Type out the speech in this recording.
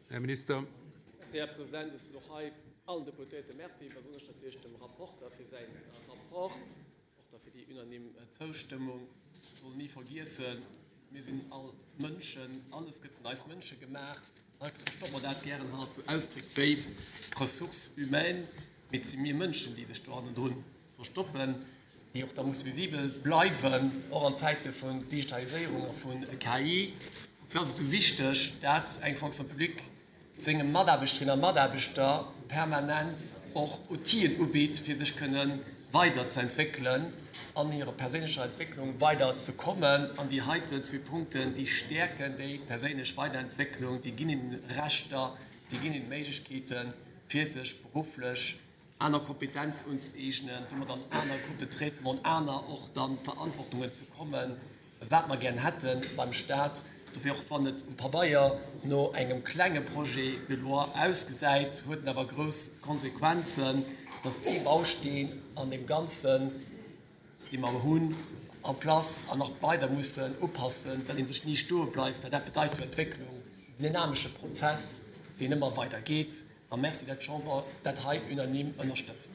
Här Minister. Merci, Här President. Ech soen och hei allen Deputéierte Merci, besonnesch natierlech dem Rapporter fir säi Rapport, och da fir déi unanime Zoustëmmung. Mir sollen ni vergiessen, Mir sinn all Mënschen, alles gëtt vun eis Mënsche gemaach. Dacks verstoppe mer dat gären hannert esou Ausdréck wéi Ressources humaines, mee et si mir Mënschen, déi sech do hannendru verstoppen, déi och da musse visibel bleiwen, och an Zäite vun Digitaliséierung a vu KI. Dofir ass et esou wichteg, dat eng Fonction publique senge Mataarbechterinnen a Mataarbechter permanent och Outile ubitt, fir sech kënne weider ze entwéckelen, an hirer perséinlecher Entwécklung weider ze kommen. An déi heiten zwee Punkten, déi stäerken déi perséinlech Weiderentwécklung, déi ginn hinnen Rechter, déi ginn hinnen Méiglechkeeten, fir sech berufflech aner Kompetenz unzëeegnen, domat an aner Groupes de traitement, an aner och dann Verantwortungen ze kommen, wat mer gären hätte beim Stat. Dofir, och wann et um Pabeier no engem klenge Projet de loi ausgesäit, huet en awer grouss Konsequenzen, dass ee Bausteen an deem Ganzen, dee mer hunn, en place an nach weider mussen upassen, well ee sech ni stoe bleift, well dat bedeit jo Entwécklung, dynamesche Prozess, deen ëmmer weider geet. A Merci, dat d'Chamber dat hei unanime ënnerstëtzt.